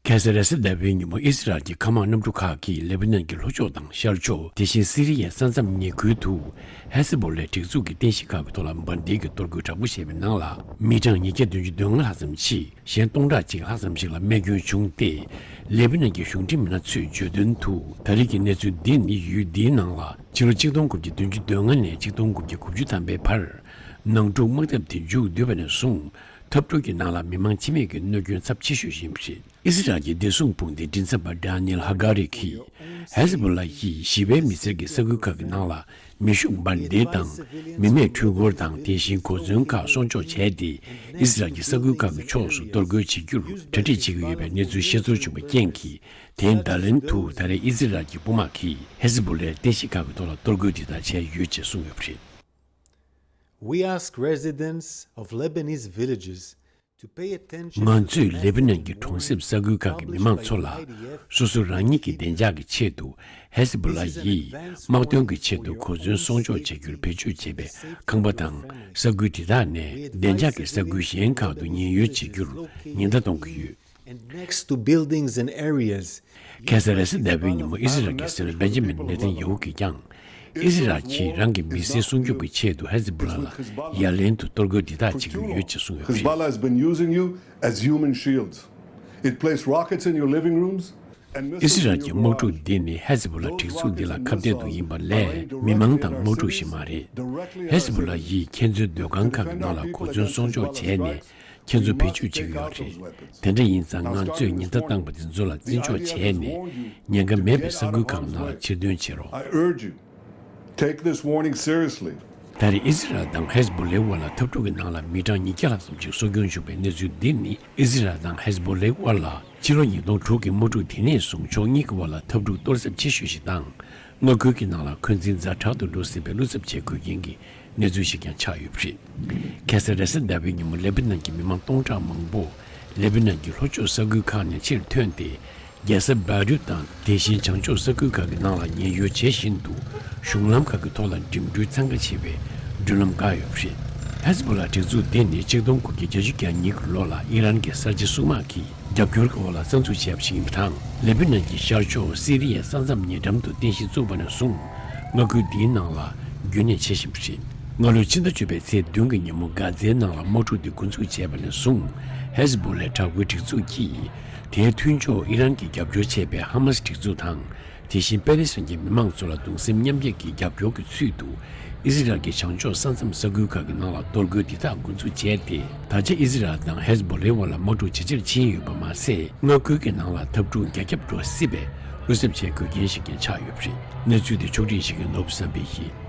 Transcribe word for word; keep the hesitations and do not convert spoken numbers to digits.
ཁ་སང་རེས་གཟའ་ཟླ་བའི་ཉིན་མོ་ཨི་སི་རལ་གྱི་མཁའ་དམག་གནམ་གྲུ་ཁག་གིས་ལེ་པ་ནན་གྱི་ལྷོ་ཕྱོགས་དང་ཤར་ཕྱོགས། དེ་བཞིན་སི་རི་ཡའི་ས་མཚམས་ཉེ་ཁུལ་དུ་ཧེ་ཟི་བོ་ལའི་སྒྲིག་འཛུགས་ཀྱི་རྟེན་གཞི་ཁག་གི་ཐོག་ལ་འབར་མདེལ་གྱི་གཏོར་རྒོལ་དྲག་པོ་བྱས་པའི་ནང་ལ་མི་གྲངས་ཉིས་བརྒྱ་བདུན་ཅུ་དོན་ལྔ་ལྷག་ཙམ་ཤི། གཞན་སྟོང་ཕྲག་གཅིག་ལྷག་ཙམ་ཞིག་ལ་རྨས་སྐྱོན་བྱུང་སྟེ། ལེ་པ་ནན་གྱི་གཞུང་འབྲེལ་མི་སྣ་ཚོས་བརྗོད་དོན་དུ། ད་རེས་ཀྱི་གནས་ཚུལ་འདི་ནི་ཡུལ་འདིའི་ནང་ལ་ཕྱི་ལོ་ཆིག་སྟོང་དགུ་བརྒྱ་བདུན་ཅུ་དོན་ལྔ་ནས་ཆིག་སྟོང་དགུ་བརྒྱ་དགུ་བཅུ་ཐམ་པའི་བར། ནང་འཁྲུག་དམག་འཐབ་དེ་མཇུག་བསྡུས་པ་ནས་བཟུང་། འཐབ་འཁྲུག་གི་ནང་ལ་མི་མང་འཆི་རྨས་ཀྱི་གནོད་སྐྱོན་ཚབས་ཆེ་ཤོས་ཤིག་ཡིན་པ་རེད། ཨི་སི་རལ་གྱི་བདེ་སྲུང་དཔུང་སྡེའི་མགྲིན་ཚབ་པ་ཌ་ནིལ་ཧ་ག་རི་གིས། ཧེ་ཟི་བོ་ལ་ཡིས་ཞི་བའི་མི་སེར་གྱི་ས་ཁུལ་ཁག་གི་ནང་ལ་མེ་ཤུགས་འབར་མདེལ་དང་། མི་མེད་འཕྲུལ་འཁོར་དང་། དེ་བཞིན་གོ་མཚོན་ཁག་སྲུང་སྐྱོབ་བྱས་ཏེ། ཨི་སི་རལ་གྱི་ས་ཁུལ་ཁག་གི་ཕྱོགས་སུ་གཏོར་རྒོལ་བྱེད་རྒྱུར་གྲ་སྒྲིག་བྱེད་ཀྱི་ཡོད་པའི་གནས་ཚུལ་ཤེས་ཚོར་བྱུང་བའི་རྐྱེན་གྱིས། དེའི་བརྡ་ལན་དུ་ད་རེས་ཨི་སི་རལ་གྱི་དཔུང་དམག་གིས་ཧེ་ཟི་བོ་ལའི་རྟེན་གཞི་ཁག་གི་ཐོག་ལ་གཏོར་རྒོལ་འདི་དག་བྱས་ཡོད་ཅེས་གསུངས་ཡོད་པ་རེད། We ask residents of Lebanese villages to pay attention to ང་ཚོས་ལེ་པ་ནན་གྱི་གྲོང་གསེབ་ས་ཁུལ་ཁག་གི་མི་མང་ཚོ་ལ། སོ་སོ་རང་ཉིད་ཀྱི་བདེ་འཇགས་ཀྱི་ཆེད་དུ། ཧེ་ཟི་བོ་ལ་ཡིས་དམག་དོན་གྱི་ཆེད་དུ་གོ་མཚོན་སྲུང་སྐྱོབ་བྱ་རྒྱུར་བེད་སྤྱོད་བྱེད་པའི་ཁང་པ་དང་ས་ཁུལ་དེ་དག་ནས་བདེ་འཇགས་ཀྱི་ས་ཁུལ་གཞན་ཁག་ཏུ་ཉེན་གཡོལ་བྱེད་རྒྱུར་ཉེན་བརྡ་གཏོང་གི་ཡོད། And next to buildings and areas. ཁ་སང་རེས་གཟའ་ཟླ་བའི་ཉིན་མོ་ཨི་སི་རལ་གྱི་སྲིད་བློན་བེན་ཇི་མིན་ནེ་ཐན་ཡ་ཧུ་གིས་ཀྱང་། ཨི་སི་རལ་གྱིས་རང་གི་མི་སེར་སྲུང་སྐྱོབ་ཀྱི་ཆེད་དུ་ཧེ་ཟི་བྷོ་ལ་ལ་ཡ་ལན་དུ་གཏོར་རྒོལ་འདི་དག་བྱེད་ཀྱི་ཡོད་ཅེས་གསུངས་ཡོད་པ་རེད། Hezbollah has been using you as human shields. It placed rockets in your living rooms and missiles in your garage. ཨི་སི་རལ་གྱི་དམག་འཁྲུག་འདི་ནི་ཧེ་ཟི་བྷོ་ལ་སྒྲིག་འཛུགས་འདི་ལ་ཁ་གཏད་དུ་ཡིན་པ་ལས་མི་མང་དང་དམག་འཁྲུག་ཞིག་མ་རེད། ཧེ་ཟི་བྷོ་ལ་ཡིས་ཁྱེད་ཚོའི་སྡོད་ཁང་ཁག་གི་ནང་ལ་གོ་མཚོན་སྲུང་སྐྱོབ་བྱས་ནས། ཁྱེད་ཚོ་བེད་སྤྱོད་བྱེད་ཀྱི་ཡོད་རེད། དེ་འདྲ་ཡིན་ཙང་ང་ཚོས་ཉེན་བརྡ་བཏང་པ་དེ་ཚོ་ལ་བརྩི་འཇོག་བྱས་ནས་ཉེན་ཁ་མེད་པའི་ས་ཁུལ་ཁག་ནང་ལ་ཕྱིར་ཐོན་བྱེད་རོགས། I urge you, take this warning seriously. ད་རེས་ཨི་སི་རལ་དང་ཧེ་ཟི་བྷོ་ལའི་དབར་ལ་འཐབ་འཁྲུག་གི་ནང་ལ་མི་གྲངས་ཉིས་བརྒྱ་ལྷག་ཙམ་ཞིག་སྲོག་སྐྱོན་བྱུང་བའི་གནས་ཚུལ་འདི་ནི་ཨི་སི་རལ་དང་ཧེ་ཟི་བྷོ་ལའི་དབར་ལ་ཕྱི་ལོ་ཉིས་སྟོང་དྲུག་གི་དམག་འཁྲུག་དེ་ནས་བཟུང་ཕྱོགས་གཉིས་ཀྱི་དབར་ལ་འཐབ་འཁྲུག་གཏོར་ཚད་ཆེ་ཤོས་ཤིག་དང་། མངའ་ཁུལ་གྱི་ནང་ལ་འཁོན་འཛིན་ཛ་དྲག་ཏུ་འགྲོ་སྲིད་པའི་བློ་འཚབ་བྱེད་དགོས་རྐྱེན་གྱི་གནས་ཚུལ་ཞིག་ཀྱང་ཆགས་ཡོད་པ་རེད། ཁ་སང་རེས་གཟའ་ཟླ་བའི་ཉིན་མོ་ལེ་པ་ནན་གྱི་མི་མང་སྟོང་ཕྲག་མང་པོ་ལེ་པ་ནན་གྱི་ལྷོ་ཕྱོགས་ས་ཁུལ་ཁག་ནས་ཕྱིར་ཐོན་ཏེ། རྒྱལ་ས་བེ་རུད་དང་དེ་བཞིན་བྱང་ཕྱོགས་ས་ཁུལ་ཁག་གི་ནང་ལ་ཉེན་གཡོལ་བྱེད་བཞིན་དུ་གཞུང་ལམ་ཁག་གི་ཐོག་ལ་འགྲིམ་འགྲུལ་འཚང་ཁ་ཆེ་བའི་མགྲོན་ལམ་བཀག་ཡོད་པ་རེད། ཧེ་ཟི་བྷོ་ལ་སྒྲིག་འཛུགས་དེ་ནི་ཆིག་སྟོང་དགུ་བརྒྱ་བརྒྱད་ཅུ་གྱ་གཉིས་ཀྱི་ལོ་ལ་ཨི་རན་གྱི་གསར་བརྗེ་སྲུང་དམག་གིས་རྒྱབ་སྐྱོར་གྱི་འོག་ལ་གསར་འཛུགས་བྱས་པ་ཞིག་ཡིན་པ་དང་། ལེ་པི་ནན་གྱི་ཤར་ཕྱོགས་སི་རི་ཡའི་ས་མཚམས་ཉེ་འགྲམ་དུ་རྟེན་གཞི་བཙུགས་པ་ནས་བཟུང་། མངའ་ཁུལ་འདིའི་ནང་ལ་རྒྱུན་གནས་བྱེད་བཞིན་པ་རེད། སྔ་ལོའི་ཕྱི་ཟླ་བཅུ་པའི་ཚེས་བདུན་གྱི་ཉིན་མོ་གྷ་ཛའི་ནང་ལ་དམག་འཁྲུག་འདི་འགོ་འཛུགས་བྱས་པ་ནས་བཟུང་། ཧེ་ཟི་བྷོ་ལའི་དྲག་པོའི་སྒྲིག་འཛུགས་ཀྱིས། དེའི་མཐུན་ཕྱོགས་ཨི་རན་གྱིས་རྒྱབ་སྐྱོར་བྱས་པའི་ཧ་མ་སི་སྒྲིག་འཛུགས་དང་། དེ་བཞིན་པེ་ལེ་སི་ཐན་གྱི་མི་མང་ཚོ་ལ་གདུང་སེམས་མཉམ་སྐྱེད་ཀྱི་རྒྱབ་སྐྱོར་གྱི་ཚུལ་དུ། ཨི་སི་རལ་གྱི་བྱང་ཕྱོགས་ས་མཚམས་ས་ཁུལ་ཁག་གི་ནང་ལ་གཏོར་རྒོལ་འདི་དག་འགོ་འཛུགས་བྱས་ཏེ། ད་ཆ་ཨི་སི་རལ་དང་ཧེ་ཟི་བྷོ་ལའི་དབར་ལ་དམག་འཁྲུག་ཇེ་ཆེར་ཕྱིན་ཡོད་པ་མ་ཟད། མངའ་ཁུལ་གྱི་ནང་ལ་འཐབ་འཁྲུག་རྒྱ་ཁྱབ་འགྲོ་སྲིད་པའི་བློ་འཚབ་བྱེད་དགོས་རྐྱེན་ཞིག་ཀྱང་ཆགས་ཡོད་པ་རེད། གནས་ཚུལ་དེ་ཕྱོགས་སྒྲིག་བྱེད་མཁན་ནོར་བུ་བསམ་འཕེལ་ཡིན།